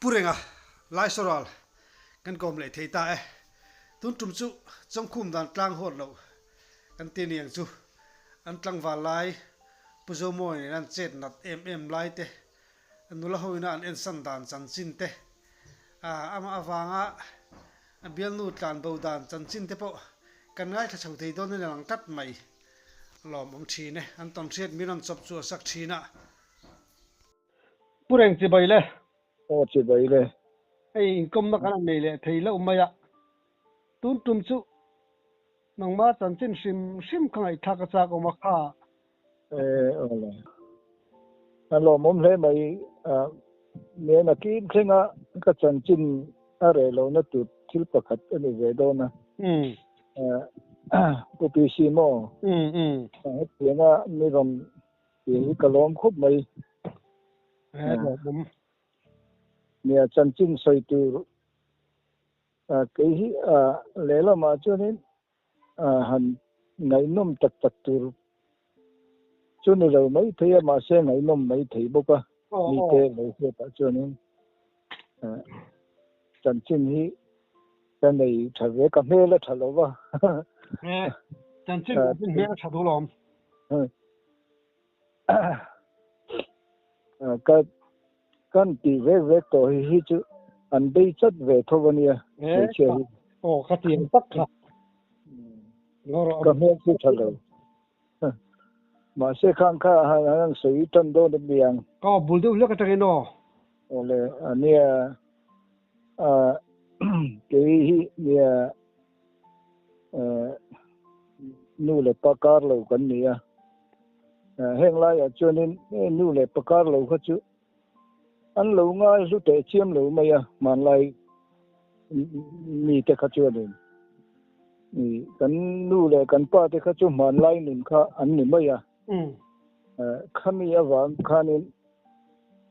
Pu Renga, Laisoral, kan kawm leh thei ta e. Tun tum chu Chawngkhum dan tlang huat loh kan ti niang chu. An tlangval lai Pu Zomawi nen an chet nat em em lai te, nula hoina an ensan dan chanchin te, amah avanga a bialnu tlanbo dan chanchin te pawh kan ngaithla chho thei dawn in a lang tlat mai. Lawmawm thin e, an tawnhriat min rawn chawp chu a sak thin a. Pu Reng chibai le. Aw chibai le. Hei inkawmna kan han nei leh thei loh mai a, tun tum chu nangma chanchin hrim hrim ka ngaihthlak a chak awm a kha. E aw le. A lawmawm hle mai a, nena kim thlenga ka chanchin a reh lohna tur thil pakhat a ni ve dawn a. Pu PC maw? Hetianga mi rawn Tih hi ka lawm khawp mai. Nia chanchin sawi tur kei hi lehlamah chuanin han ngaihnawm tak tak tur chu ni lo mai thei a, mahse ngaihnawm mai thei bawk a, mite lo hriatah chuanin chanchin hi ka nei tha ve, ka hmel a tha lo va. Chanchin hmel a tha duh lawm. Ka kan tih vek vek tawh hi hi chu an bei chat ve tho a nia hmeichhia hi. Aw ka ti ang tak kha. Ka hmel chu tha lo. Mahse khang kha han han sawi tan dawn a niang. Ka bul deuh hlek atangin aw. Awle a nia a kei hi nia Nu leh pa kar lo kan ni a, heng laiah chuanin nu leh pa kar lo kha chu an lo ngai hlu teh chiam lo mai a, hmanlai mite kha chuanin kan nu leh kan pa te kha chu hmanlai nun kha an ni mai a, khami avang khanin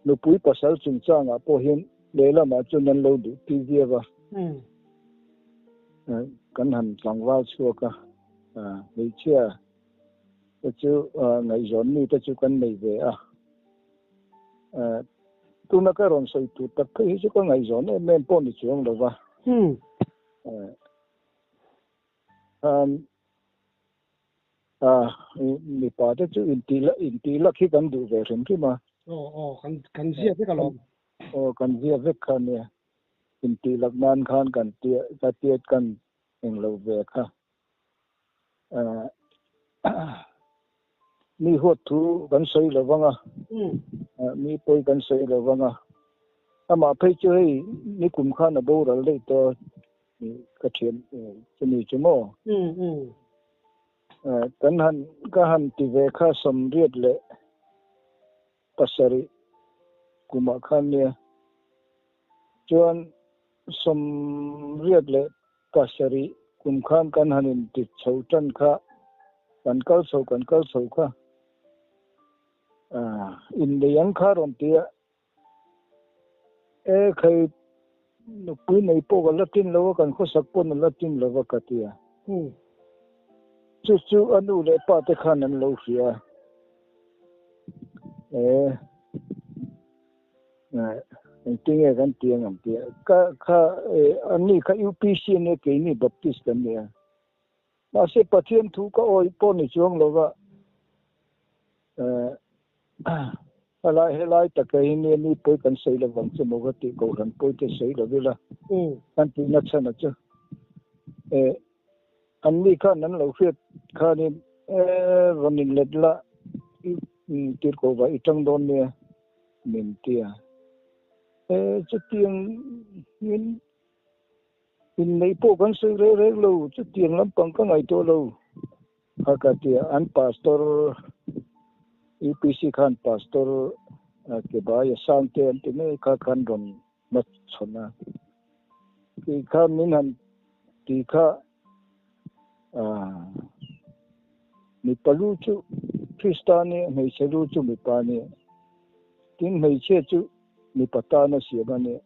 nupui pasal chungchangah pawh hian lehlamah chuan an lo duh pi viau a. Kan han tlangval chhuak a, hmeichhia te chu ngaihzawn mi te chu kan nei ve a. Tuna ka rawn sawi tur tak phei hi chu ka ngaihzawn em em pawh ni chuang lo va. Mipa te chu intih lak hi kan duh ve hrim hrim a. Aw aw kan zia vek alawm. Aw kan zia vek kha nia. Intih lak nan khan kan tia ka tiat kan eng lo ve kha. Mi huat thu kan sawi lo vang a, mi pawi kan sawi lo vang a. Amah phei chu hei nikum khan a boral daih tawh a, ka thian chumi chu maw? Kan han ka han ti ve kha 88 kumah khan nia. Chuan 87 kum khan kan han inti chho tan kha, kan kal chho kan kal chho kha innei ang kha rawn ti a, e khai nupui nei pawh ka la tin lo a, kan khawsak pawn a la tin lo va ka ti a. Chu chu a nu leh pa te khan an lo hria a, e. Engtinge kan ti ang an ti a, ka kha anni kha UPC a nia keini Baptist kan ni a. Mahse Pathian thu ka awih pawh ni chuang lo va, helai helai taka hi nia mi pawi kan sawi lo vang chu maw ka tih kohhran pawi te sawi lo ila kan tihna chhan a chu. Anni khan an lo hriat khanin rawn inlet la tirhkoh i tang dawn nia. Min ti a. E, chutiang in inneih pawh kan sawi reng reng lo, chutiang lampang ka ngaihtuah lo a ka ti a. An pastor, UPC khan pastor Kebaia Sangte an ti mai kha khan rawn hmachhawn a. Kei kha min han ti kha Mipa lu chu Krista a nia, hmeichhe lu chu mipa a nia. Tin, hmeichhia chu mipa tan a siam a nia.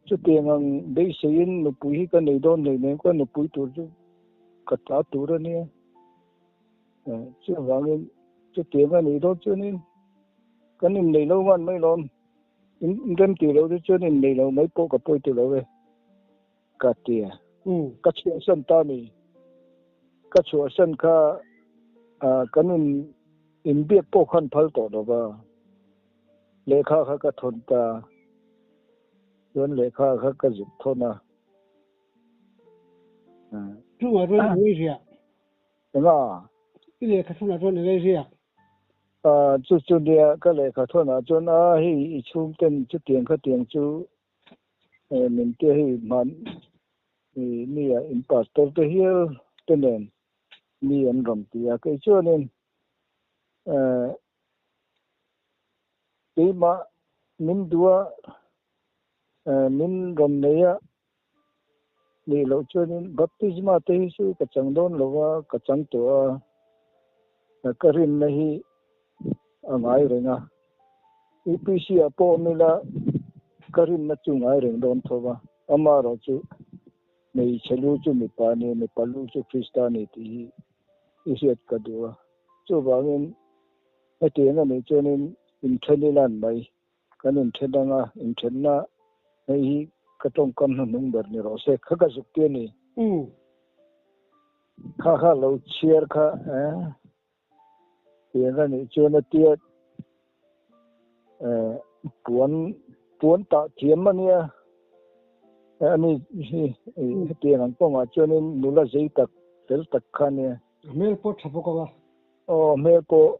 Chutiang ang beiseiin nupui hi ka nei dawn hleinem, ka nupui tur chu ka ta tur a nia. Chuvangin chutiang a nih dawn chuanin. Kan innei lo ngan mai lawm. In rem ti lo te chuan innei lo mai pawh ka pawi ti lo e ka ti a. Ka chhuahsan ta ni. Ka chhuahsan kha kan in inbiak pawh khan phal tawh lo va. Lehkha kha ka thawn ta. Chuan lehkha kha ka zuk thawn a. Chungah rawn i riah. Enga? I lehkha thawnah chuan i riak. Chu chu nia ka lehkha thawnah chuan a hei i chhungten chutiang khatiang chu min tia hei hman nia in pastor te hial te nen mi an rawn ti a kei chuanin keimah min duh a min rawn nei a Nih loh chuanin baptisma te hi chu ka chang dawn lo va, ka chang tawh a, ka rinna hi a ngai reng a. UPC ah pawh awm ila ka rinna chu ngai reng dawn tho va, amaherawhchu hmeichhe lu chu mipa a ni, mipa lu chu Krista a ni tih hi i hriat ka duh a. Chuvangin hetiang a nih chuanin inthen ila an mai. Kan inthen anga inthenna hei hi ka tawngkam hnuhnung ber ni rawh se. Kha ka zuk tir ni. Kha kha lo chhiar kha eh tiang a nih chuan a tia eh puan puan tah thiam a nia ani hi hetiang ang kawngah chuanin nula zei tak fel tak kha a nia. Hmel pawh tha bawk ang a. Aw hmel pawh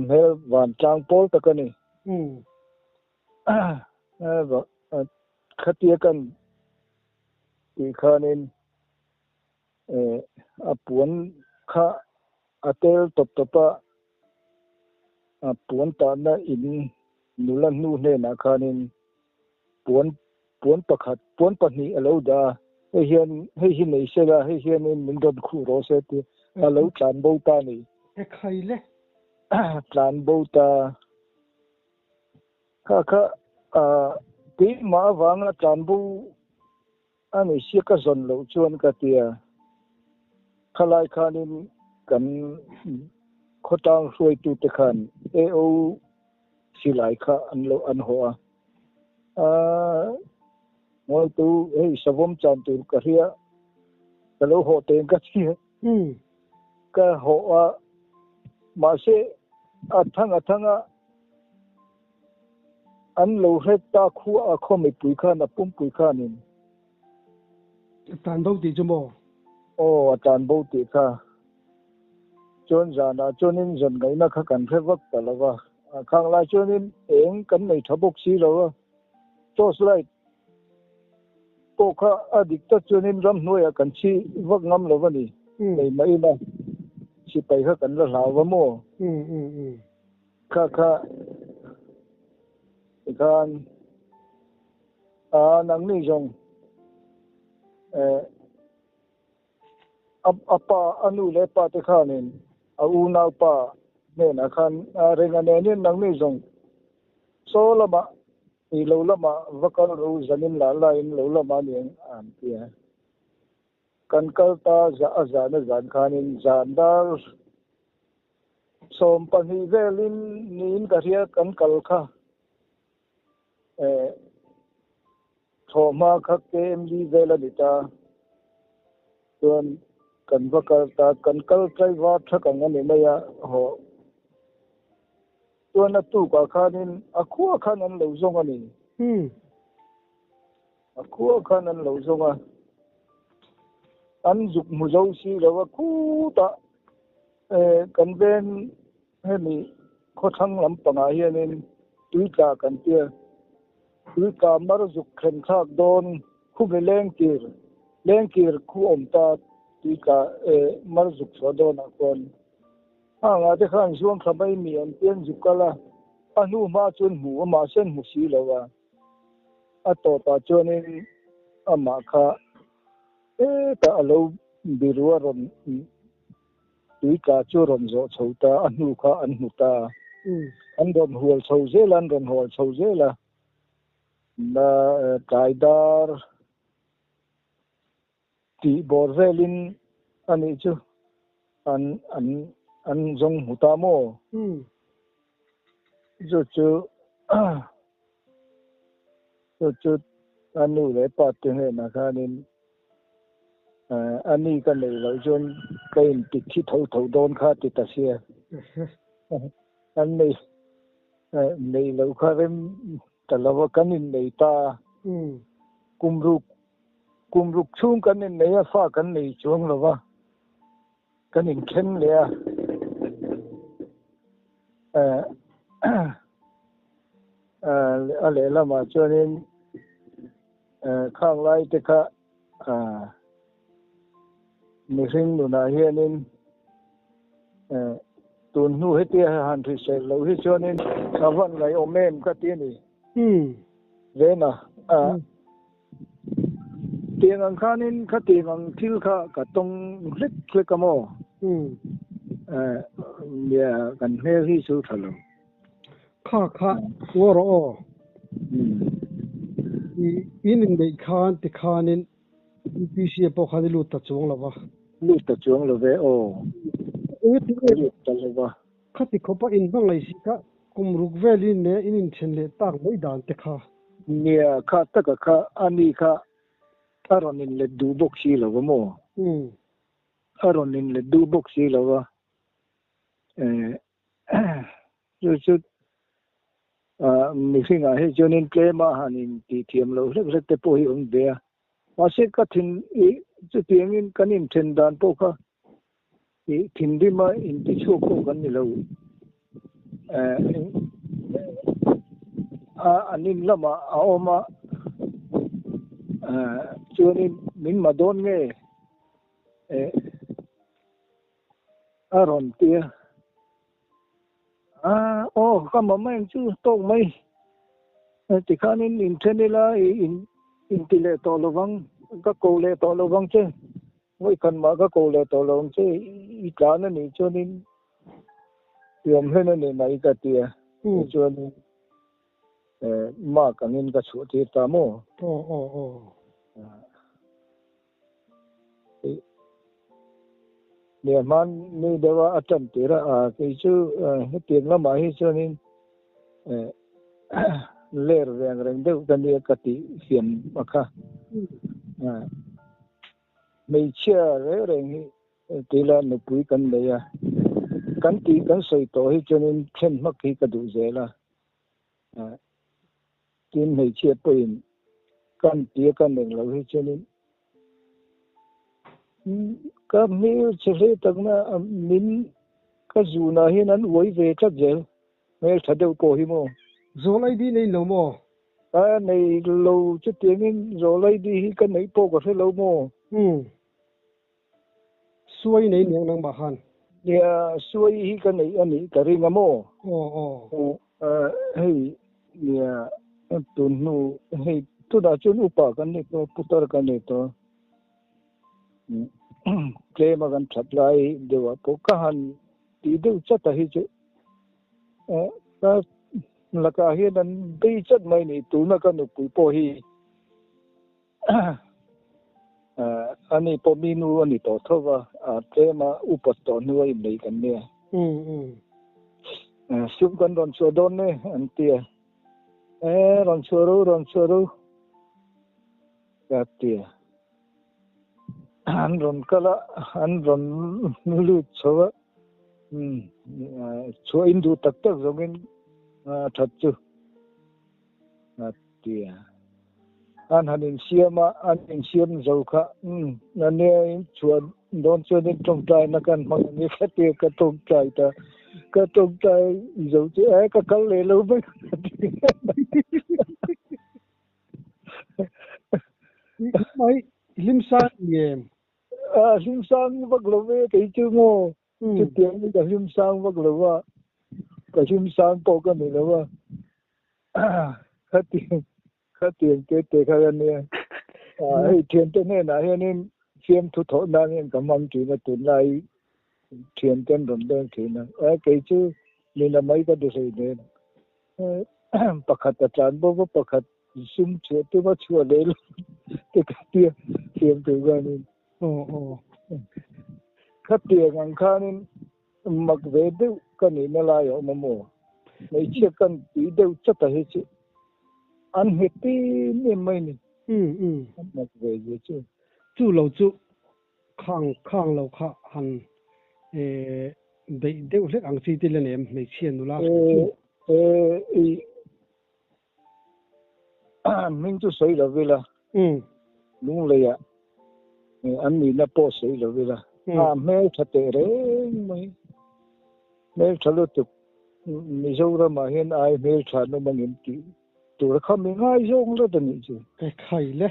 hmel vantlang pawl tak a ni. Khatia kan tih khanin a puan kha a tel tawp tawp a, a puan tahna in nula hnu hnenah khanin puan puan pakhat puan pahnih a lo dah a, hei hian hei hi nei se la hei hianin min rawn khuh rawh se tih a lo tlan bo ta a ni. Ekhai le. Tlan bo ta. Kha kha keimah avanga tlan bo a ni sia ka zawn loh chuan ka ti a, khalai khanin kan khawtlang hruaitute khan AO silai kha an lo an haw a, Ngawitu hei savawm chan tur ka hria ka lo haw teng ka ti a, ka haw a, mahse a thang a thang a, An lo hret ta khu a khaw mipui khan a pumpui khanin. A tlan bo tih chu maw? Aw, a tlan bo tih kha. Chuan zanah chuanin zan ngaihna kha kan hre vak ta lo va. A khang lai chuanin eng kan nei tha bawk si lo a. Torch light pawh kha a dik tak chuanin ramhnuaiah kan chhi vak ngam lo va ni. Nei mah ila sipai kha kan la hlau va maw? Kha kha tikhan a nangni zawng eh a pa a nu leh pa te khanin a unau pa hnenah khan a renga nenin nangni zawng saw lamah i lo lamah va kal ro zanin lah laiin lo lamah ni ang an ti a. Kan kal ta a zan a zan khanin zan dar 12 velin niin ka hria kan kal kha eh thawhhma kha KMD vel a ni ta chuan kan va kal ta kan kal tlaivar thak ang a ni mai a haw chuan a tukah khanin a khua khan an lo zawng a ni. A khua khan an lo zawng a, an zuk hmu zo si lo a, khutah kan veng hemi khawthlang lampangah hianin tui tla kan tia, tui tla mar zuk thlen thlak dawn khumi lengkir, lengkir khu awm ta tui tla mar zuk chhuah dawnah khuan hangah te khan zuang thla mai mi an tia an zuk kal a, a hnu hma chuan hmu a mahse an hmu si lo a. A tawpah chuanin amah kha hetah a lo biru a rawn tui tla chu a rawn zawh chho ta, a hnu kha an hmu ta. An rawn hual chho zel a, an rawn hual chho zel a. Na tlai dar tih bawr velin a nih chu an an an zawng hmu ta maw? Chu chu chu chu a nu leh pa te hnenah khanin a ni ka neih loh chuan ka inti thi tho tho dawn kha ti ta sia. An nei neih loh kha rem ta lo a, kan innei ta a. Kum ruk kum ruk chhung kan innei a, fa kan nei chuang lo va. Kan inthen leh a, a lehlamah chuanin khang lai te kha mihring nunah hianin tun hnu hetia han hrisel loh hi chuanin a van ngaihawm em ka ti a ni. Vena. Tiang ang khanin khatiang ang thil kha ka tawng hlek hlek a maw? Nia, kan hmel hi chu tha lo. Kha kha ngaw rawh aw. I in inneih khan tikhanin UPC ah pawh khan i lut ta chuang lo va. Lut ta chuang lo ve aw. Engati nge? Lut ta lo va. Khati khawpa inhmangaih si kha kum ruk velin leh in inthen leh tak mai dan te kha. Nia, kha taka kha a ni kha a rawn inlet duh bawk si lo va maw? A rawn inlet duh bawk si lo va. Chu chu mihringah hi chuanin tlema han intihthiam loh hlek hlek te pawh hi awm ve a. Mahse ka thin i chutiangin kan inthen dan pawh kha i thinrima intichhuak pawh kan ni lo. A an in lamah a awm a, chuanin min ma dawn nge a rawn ti a. A, aw, ka mamma eng chu tawk mai. Tikhanin inthen ila i inti leh tawh lovang, ka ko leh tawh lovang che. Vawikhat mah ka ko leh tawh lovang che, i tlan a nih chuanin i awm hlen a ni mai ka ti a. Tichuanin mark angin ka chhuah tir ta maw? Aw, aw, aw. Nia hman ni deuh a a tan tir a, kei chu hetiang lamah hi chuanin ler veng reng deuh ka nia ka tih fiam a kha. Hmeichhia reng reng hi tila nupui kan nei a, kan tih kan sawi tawh hi chuanin thlen hmak hi ka duh zel a. Tin hmeichhia pawhin kan tia kan eng lo hi chuanin ka hmel che hle takna min ka zunah hian an uai ve tlat zel hmel tha deuh pawh hi maw. Zawl ID nei lo maw? A nei lo chutiangin zawl ID hi ka neih pawh ka hre lo maw? Umm. Suai nei niang nangmah khan. Nia, suai hi ka neih a nih ka ring a maw? Aw, aw. Hei, nia, tun hnu, hei tunah chuan upa kan ni tawh, putar kan ni tawh. Tlem a kan that lai deuh ah pawh ka han tih deuh chat a hi chu ka lakah hian an bei chat mai ni, tuna ka nupui pawh hi. Ani pawh mi nu a ni tawh tho va, tlem a upat tawh hnu a innei kan nia. Sum kan rawn chhuah dawn e an ti a, e rawn chhuah ro rawn chhuah ro ka ti a. An rawn kal a, an rawn lut chho a, chhuah in duh tak tak zawngin a that chu. A ti a. An han insiam a, an insiam zo kha, umm, a nia in chhuah dawn chuan in tawngtaina kan hmang a ni ka ti a, ka tawngtai ta, ka tawngtai zo chu e ka kal leh lo mai a ti. Mai hlimsang i em? A hlimsang vak lo ve kei chu maw? Chutiang hi ka hlimsang vak lo va, ka hlimsang pawh ka ni lo va. Khatiang khatiang te te kha ka nia. Hei thiante hnenah hianin fiamthu thawh nan hian ka hmang thin a, tunlai thianten rawn leng thin a. Kei chu nuna mai ka duh hleinem. Pakhat a tlan bawk a, pakhat sum chhuah tum a chhuah leh lo te ka tia fiamthu khanin. Khatiang ang khanin mak ve deuh ka nihna lai a awm a maw? Hmeichhia kan tui deuh chat a hi chu an nghet em em mai ni. An mak ve ve chu. Chu lo chu khang khang lo kha han beih deuh hlek ang chi te la nem hmeichhia nula hrim hrim. E i hming chu sawi lo ila lunglei ah an nihna pawh sawi lo ila a hmeltha teh reng mai hmeltha lutuk Mizoram ah hian ai hmeltha an awm angem tih tur a kha mi ngaizawng lat a nih chu. E khai le.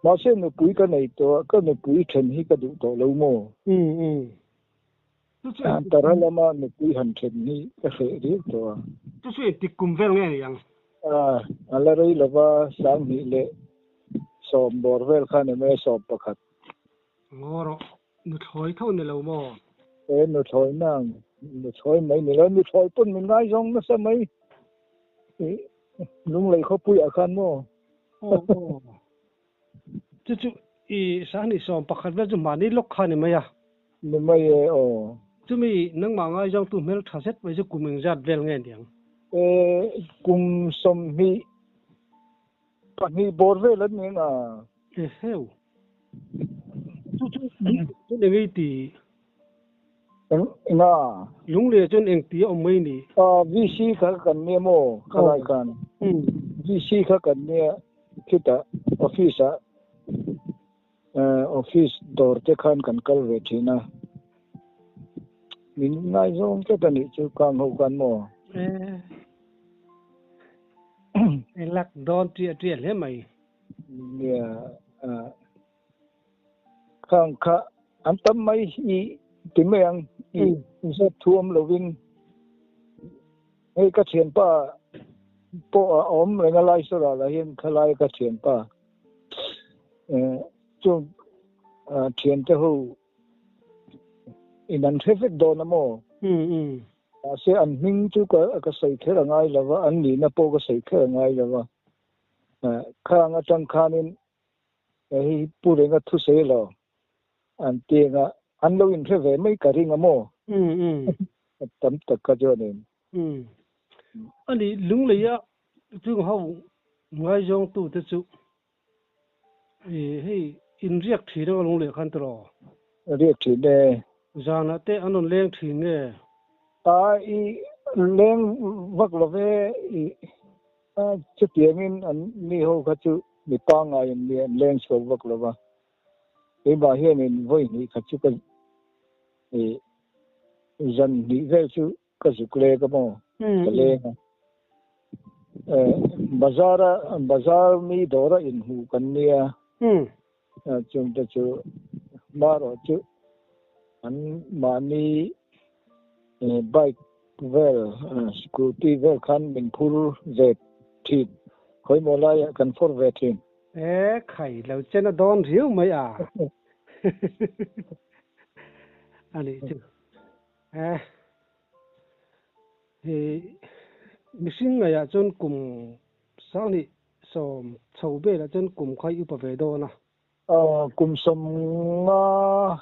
Mahse nupui ka nei tawh a ka nupui then hi ka duh tawh lo maw? Tara lama nupui han then hi ka hreh riau tawh a. Chu chu engtik kum vel nge ni ang? A la rei lova 2000 leh sawm bawr vel khan emaw e 11. Ngaw rawh, nuthlawi tho ni lo maw? E nuthlawi nang, nuthlawi mai ni lo, nuthlawi pawn min ngaizawng nasa mai. Lunglei khawpuiah khan maw? Aw aw. Chu chu i 21 vel chu mahni lawk kha ni mai a. Ni mai e aw. Chumi nangmah ngaizawngtu hmel tha zet mai chu kum engzat vel nge niang? E kum 22 bawr vel an ni ang a. E heu. Chu chu chuan eng ei ti? Eng enga? Lunglei chuan eng ti a awm mai ni? VC kha kan nia maw khalai khan? VC kha kan nia khitah office ah office dawr te khan kan kal ve thin a. Min ngaizawng tlat a nih chu kang ho khan maw? E lak dawn ṭiah ṭiah hle mai. Nia Khang kha an tam mai i ti mai ang i zawt thu awm lovin hei ka thianpa pawh a awm reng a lai sawrah lah hian khalai ka thianpa chu thiante ho in an hre vek dawn a maw? Mahse an hming chu ka sawi kher a ngai lova an nihna pawh ka sawi kher a ngai lova khang atang khanin Hei Pu Renga thusawi lo an ti anga an lo inhre ve mai ka ring a maw? Tam tak kha chuanin. Ani Lungleia chung ho ngaizawngtu te chu hei inriak thin anga Lunglei khan tiraw? Riak thin e. Zanah te an rawn leng thin nge? A i leng vak lo ve i Chutiangin an mi ho kha chu mi pangaiin mi an leng chhuak vak lo va, keimah hianin vawi hnih khat chu ka ih zan hnih vel chu ka zuk lek a maw, ka leng a. Bazar a bazar mi dawra inhmuh kan nia, chungte chu hmarawh chu an mahni Bike vel, scooty vel khan min phur ve thin. Khawimaw laiah kan phur ve thin. E khai lo chen a dawn riau mai a. A nih chu. E hi mihring ngaiah chuan kum 20 sawm chho velah chuan kum kha i upa ve dawn a. Kum 50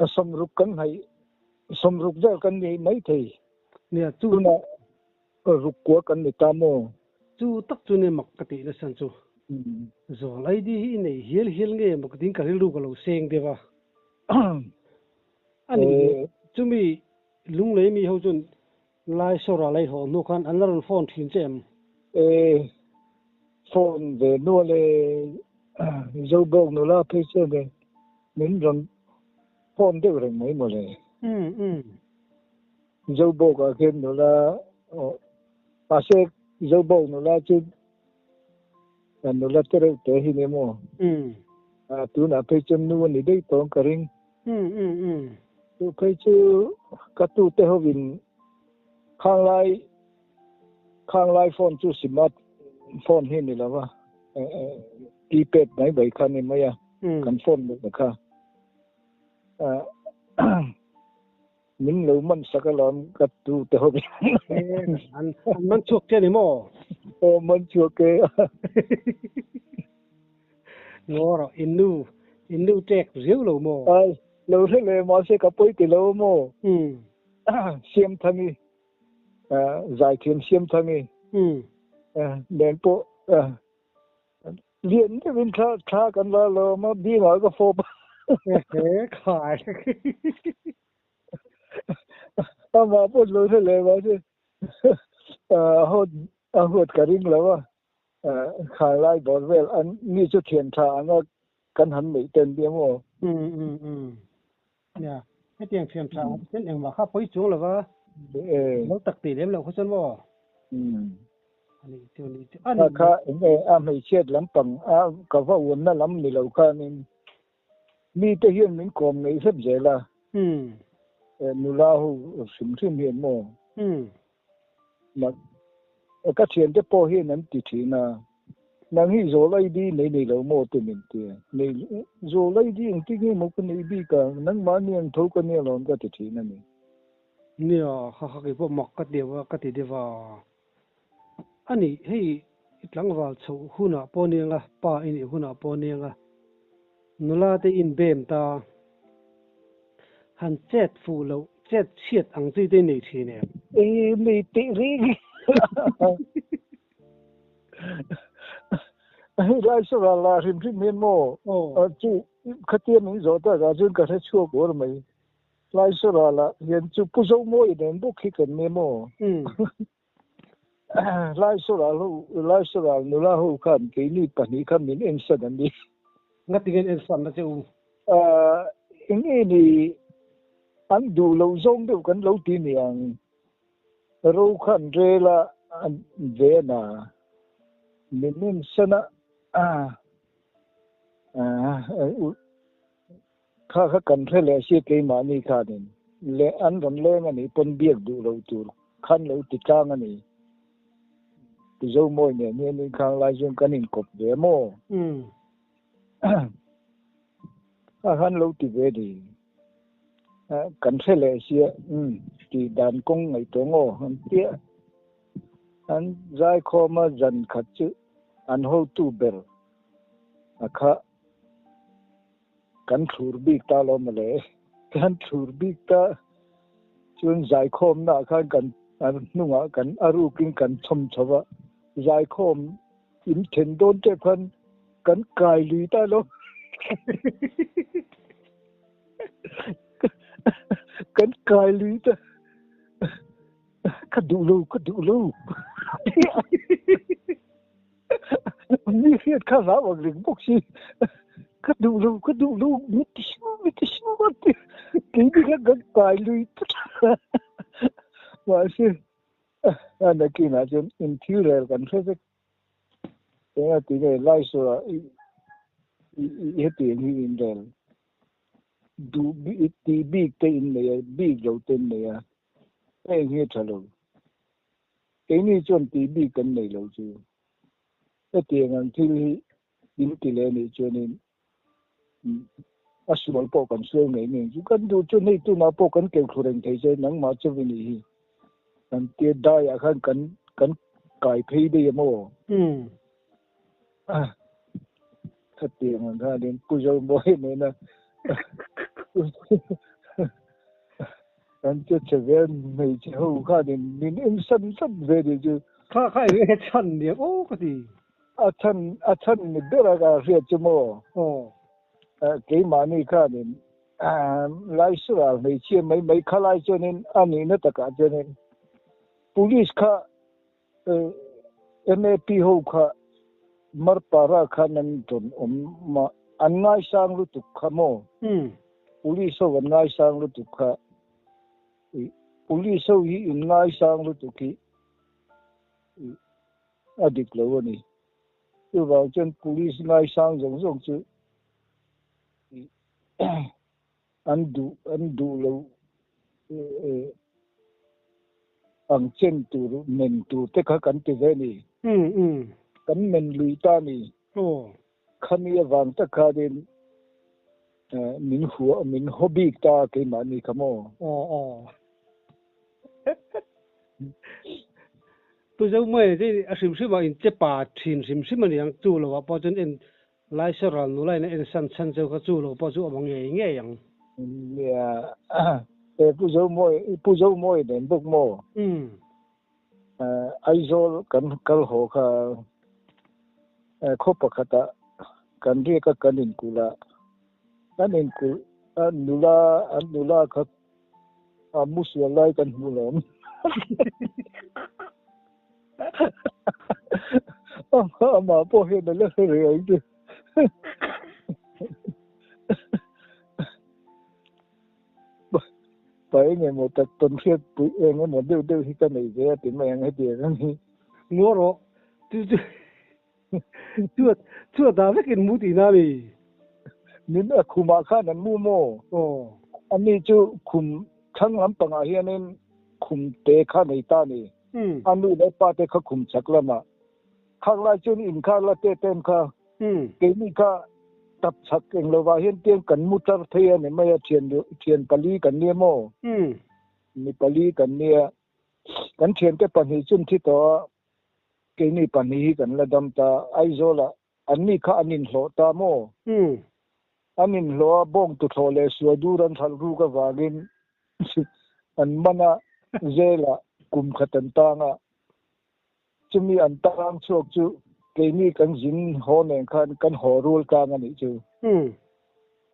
60 kan hnaih 60 vel kan ni mai thei. Nia chu Tunah ruk kua kan ni ta maw? Chu tak chu ni mak ka tih nasa chu. Zawl ID hi i nei hial hial nge mak ding ka rilru ka lo seng deuh a. A nih leh chumi lunglei mi ho chuan Lai sawra lei haw hnu khan an la rawn phone thin che em? E, phone ve nual e, Zobawk nula phei chuan e min rawn phone deuh reng mai mawle. Zobawk ah khian nula aw mahse Zobawk nula chu nula te reuh te hi ni maw? Tunah phei chuan nu a ni daih tawh ang ka ring. Chu phei chu ka tute hovin khanglai khanglai phone chu smart phone hi ni lova keypad mai mai kha ni mai a kan phone luh kha min lo man sak alawm ka tute hovin an man chhuak che ni maw? Aw man chhuak e. Ngaw rawh, in nu, in nu ṭek riau lo maw? Ai, lo hre leh mahse ka pawi ti lo maw? Umm. Siamthangi zaithiam Siamthangi nen pawh lian deuhin thla thla kan la lo a bingah ka fawp a. Ehe khai. Amah pawh lo hre leh mahse a huat ka ring lo a. Khang lai bawr vel an mi chu thian tha anga kan han neih ten bia maw? Um um um. Nia, hetiang thian tha ang chuan engmah kha pawi chuang lo va, lo tak tih lem loh kha chuan maw? Um. Ani chu ni chu a ni. Kha eng a hmeichhiat lampang a ka va uanna lam ni lo khanin mite hian min kawm ngei hlep zel a. Um. Nula ho hrim hrim hian maw? Um. Mak ka thiante pawh hian an ti thin a, nang hi zawl ID nei nei lo maw te min ti a, nei zawl ID engtin nge maw ka neih bik a, nangmahni ang tho ka nia lawm ka ti thin a ni. Nia, kha kha kei pawh mak ka ti a, ka ti deuh a. A nih, hei i tlangval chhoh hunah pawh aniang a, pa i nih hunah pawh aniang a, nula te in bem ta. Han chet fuh loh, chet chhiat ang chi te nei thin em? E, nei teh reng e. Hei lai saw la hrim hrim hian maw? Aw. Chu khatia min zawh takah chuan ka hre chhuak uar mai. Lai saw la hian chu Pu Zomawi nen bawk hi kan nia maw? Lai saw ral ho, Lai saw ral nula ho khan keini pahnih kha min ensan an ni. Ngati nge an ensan na che u? Eng nge ni an duh loh zawng deuh kan lo ti niang. Ro khan rel a an ven a, min ensan a, Kha kha kan hre leh si keimahni khanin leh an rawn leng a nih pawn biak duh lo tur khan lo ti tlang a ni. Pu Zomawi nen hian inkhang lai chuan kan inkawp ve maw? Kha khan lo ti ve ni. Kan hre leh sia tih dan kawng ngaihtuah ngaw an tia. An zaikhawma zan khat chu an hotu ber a kha. Kan thlur bik ta lo mawle. Kan thlur bik ta chuan zaikhawmna ah khan kan hnungah kan a rukin kan chhawm chho va, zaikhawm in then dawn tep khan kan kai lui ta lo. Kan kai lui ta. Ka duh lo, ka duh lo. Mi hriat kha hlau ang reng bawk si. Ka duh lo, ka duh lo, mi ti su, mi ti su a ti. Keini kha kan kai lui tlat. Mahse, a nakinah chuan inthil rel kan hre vek. Eng a ti nge Laisaw-ah i hetiang hi inrel duh tih bik te in nei a, bik lo te in nei a, heng hi a tha lo. Keini chuan tih bik kan nei lo chu. Hetiang ang thil hi in ti leh anih chuanin a sual pawh kan sual ngei ngei chu. Kan duh chuan hei tunah pawh kan keu thlu reng thei che, nangmah chu i nih hi. Kan tia daiah khan kan kan kai phei daih a maw? Hetiang ang khanin Pu Zomawi nena kan che che vel hmeichhe ho khanin min en san san ve ni chu. Kha kha eng nge chhan ni ang aw ka ti. A chhan a chhan ni ber a ka hriat chu maw? Aw. Keimahni khanin Laisura hmeichhia mai mai kha lai chuanin a nihna takah chuanin Police kha MAP ho kha Marpara khan an rawn awm a, an ngaisang lutuk kha maw? Police ho an ngaisang lutuk kha. Police ho hi in ngaisang lutuk hi a dik lo a ni. Chuvang chuan police ngaisang zawng zawng chu an duh an duh lo ang chen tur men tur te kha kan ti ve ni. Kan men lui ta ni. Khami avang tak khanin min hua min haw bik ta keimahni kha maw. Pu Zomawi te a hrim hrim ah in che pa thin hrim hrim a niang chu lo ah pawh chuan en Laisa ral nula in a en san chhan cheu kha chu lo pawh chu awm ngei ngei ang. Nia, E Pu Zomawi, Pu Zomawi nen bawk maw? Aizawl kan kal haw kha khaw pakhatah kan riak a, kan inkulh a, kan inkulh a nula, an nula kha a mu sual lai kan hmu lawm. Amah pawh hian a la hre reng ang chu. Pa eng emaw tak tawn hriat pui eng emaw deuh deuh hi ka nei ve a ti mai ang hetiang a ni. Ngaw rawh chu chu chu chu a dah vekin mu tihna a ni. Min a khumah khan an mu maw? Aw. Ani chu khum thlang lampangah hianin khum te kha nei ta a ni. A nu leh pa te kha khum chak lamah. Khak lai chuan inkhar la te ten kha keini kha tap chhak eng lovah hian tiang kan mu tar thei a ni mai a, thian thian pali kan nia maw? Mi pali kan nia. Kan thiante pahnih chun thi tawh a, keini pahnih hi kan la dam ta. Aizawlah anni kha an inhlawh ta maw? An inhlawh a, bawng tuthlawh leh sual dur an hralh ruk avangin an man a, jail-ah kum khat an tang a. Chumi an tang chhuak chu keini kan zin haw nen khan kan haw rul tlang a nih chu.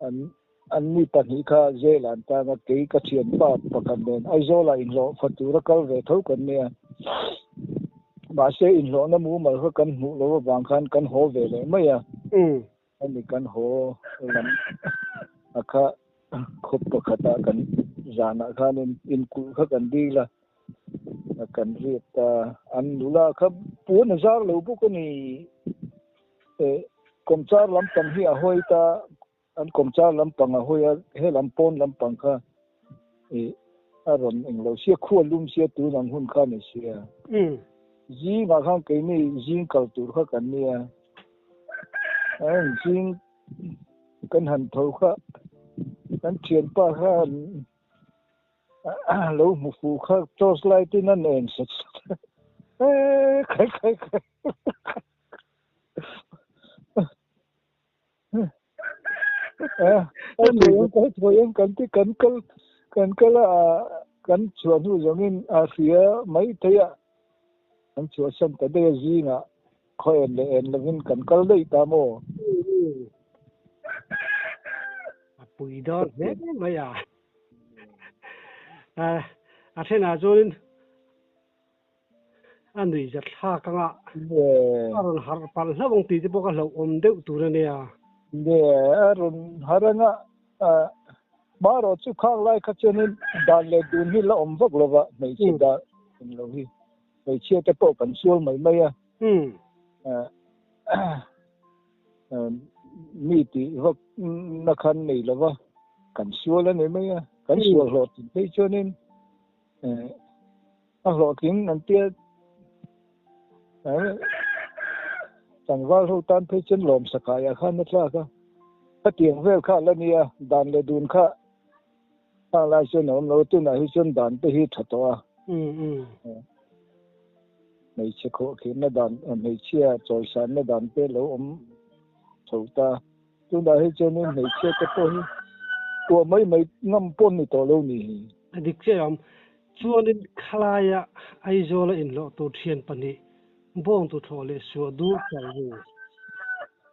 An anni pahnih kha jail ah an tang a, kei ka thianpa pakhat nen Aizawl ah inhlawh fa tura kal ve tho kan nia. Mahse inhlawhna mumal kha kan hmuh loh avang khan kan haw ve leh mai a. Ani kan haw lam a kha khawp pakhatah kan zanah khanin inkulh kha kan dil a, kan riat ta. An nula kha puan a zar lo bawk a ni. Kawmchar lampang hi a hawi ta, an kawmchar lampang a hawi a, he lam pawn lampang kha a rawn eng lo sia, khua lum sia tun ang hun kha ni sia. Zingah khan keini zing kal tur kha kan nia. Zing kan han tho kha kan thianpa kha lo hmu fuh kha torch light in a nen sat sat a khai khai khai kan ti kan kal kan kal a kan chhuah hnu zawngin a hria mai thei a kan chhuahsan ta daih a zingah Khaw en leh en lovin kan kal daih ta maw? A pui dawn hle mai a. A thenah chuanin a nuih zat thlak anga a rawn harh palh hlauh ang tih te pawh ka hlauhawm deuh tur a nia. Nge a rawn harh anga hmarawh chu khang lai kha chuanin dan leh dun hi la awm vak lova hmeichhe dan lo hi. Hmeichhia te pawh kan sual mai mai a. Mi tih vak na khan nei lo va, kan sual a ni mai a. Kan sual hlawhtling phei chuanin a hlawhtling an tia tlangval ho tan phei chuan lawm sakaiah khan a tlak a. Khatiang vel kha a la nia, dan leh dun kha Hang lai chuan a awm lo, tunah hi chuan dan te hi tha tawh a. Hmeichhe khawhkhirna dan, hmeichhia chawisanna dan te lo awm chho ta. Tunah hi chuanin hmeichhia te pawh hi kuah mai mai ngam pawh ni tawh lo ni hi. A dik chiah awm. Chuanin khalaia Aizawla inhlawh tur thian pahnih bawng tuthlawh leh suah dur kal ru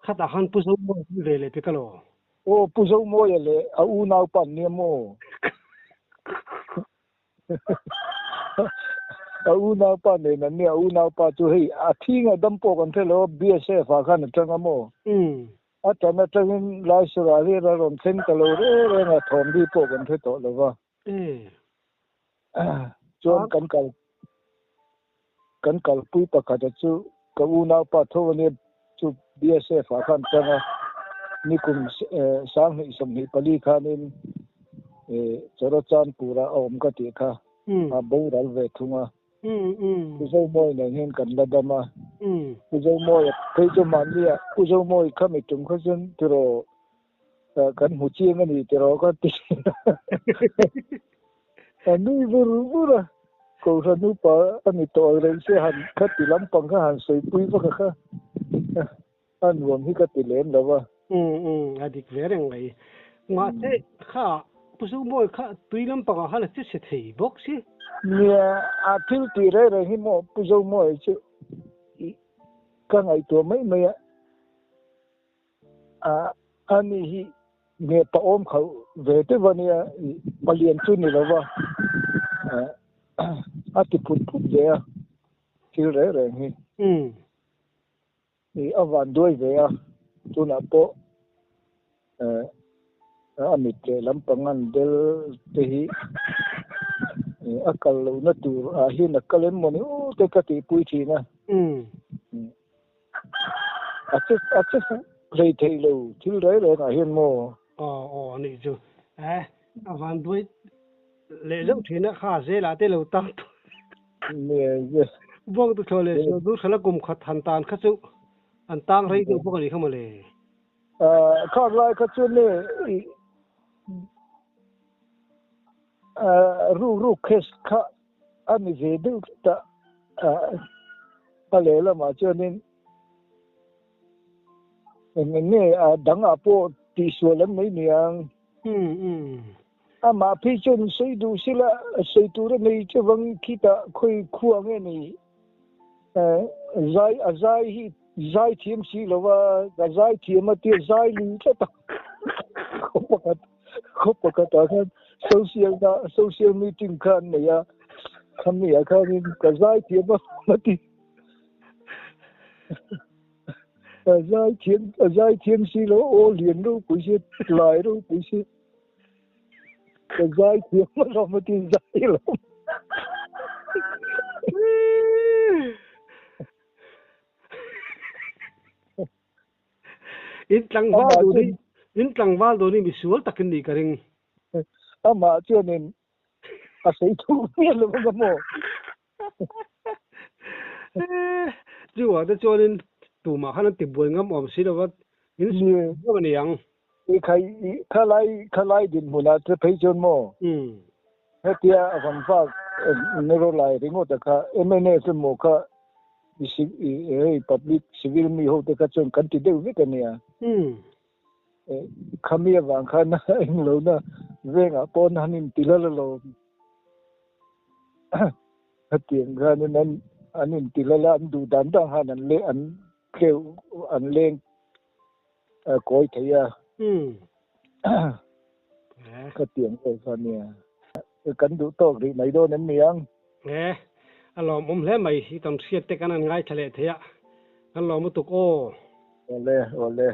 khatah khan Pu Zomuan ve leh pek alaw? Aw Pu Zomawia leh a unaupa an nia maw? A unaupa nen an nia, a unaupa chu hei a thi nge dam pawh kan hre lo a, BSF ah khan a tang a maw? A tan atangin Laisura hi a rawn thleng ta lo reng reng a, thawm ri pawh kan hre tawh lo va. Chuan kan kal Kan kalpui pakhata chu ka unaupa tho a nia chu BSF ah khan tang a, nikum 2024 khanin Chawrachanpur ah a awm ka tih kha a boral ve thung a. Pu Zomawi nen hian kan la dam a, Pu Zomawia phei chu mahnia Pu Zomawi kha mi tum kha chuan tiraw kan hmu chiang a ni tiraw ka ti a nui vur vur a Kohhran upa a ni tawh reng se han kha ti lampang kha han sawipui vak a kha a nuam hi ka ti lem lo a. A dik ve reng mai. Mahse kha Pu Zomawi kha tui lampangah khan a che chhe thei bawk si. Nia, a thil tih reng reng hi maw Pu Zomawi chu ka ngaihtuah mai mai a, a ni hi nge pa awm khalh ve deuh a nia, palian chu ni lo va, a ti phut phut ve a thil reng reng hi. I a van duai ve a, tunah pawh a mit leh lampang an bel te hi a kal lohna tur ah hian a kal em mawni aw te ka tihpui thin a. A che a che fuh hlei thei lo thil reng reng ah hian maw? Aw aw a nih chu. Eh a van duai leh zauh thin a kha zelah te lo tang tawh. Buang tu thlawh leh sual dul hrela kum khat han tan kha chu an tang rei deuh bawk a nih kha mawle. Khak lai kha chuan nge ruk ruk case kha a ni ve deuh tlat a, a lehlamah chuanin eng eng nge a dangah pawh tihsual an nei niang. Amah phei chuan sawi duh sila sawi tur a nei chuvang khitah khawi khua nge ni zai a zai hi zai thiam si lo va ka zai thiam a tia zai lui tlat a khaw pakhat khaw pakhat ah khan social na social meeting kha an nei a khami ah khanin ka zai thiam a a ti a zai thiam a zai thiam si lo aw lian ropui si tlai ropui si Ka zai thiam a lawm a ti zai lo. In tlangval dun hi in tlangval dun hi misual takin nih ka ring. Amah chuanin a sawi thu miah lo ang a maw? Chu te chuanin tumah khan an tibuai ngam awm si lova in sawi ngam a ni ang. I khai khalai khalai dinhmunah te phei chuan maw hetia a van vak nero lai ringawt a kha MNF emaw kha hei public civil mi ho te kha chuan kan ti deuh vek a nia. Khami avang khan englo na vengah pawn han inti lal alawm. Hetiang khanin an an inti lal a, an duh dan dan khan an le an tleu an leng kawi thei a. Khatiang vel kha nia. Kan duh tawk rih mai dawn em ni ang? E, a lawmawm hle mai. I tam hriat te kan han ngaithla leh thei a, kan lawm lutuk aw. Awle, awle.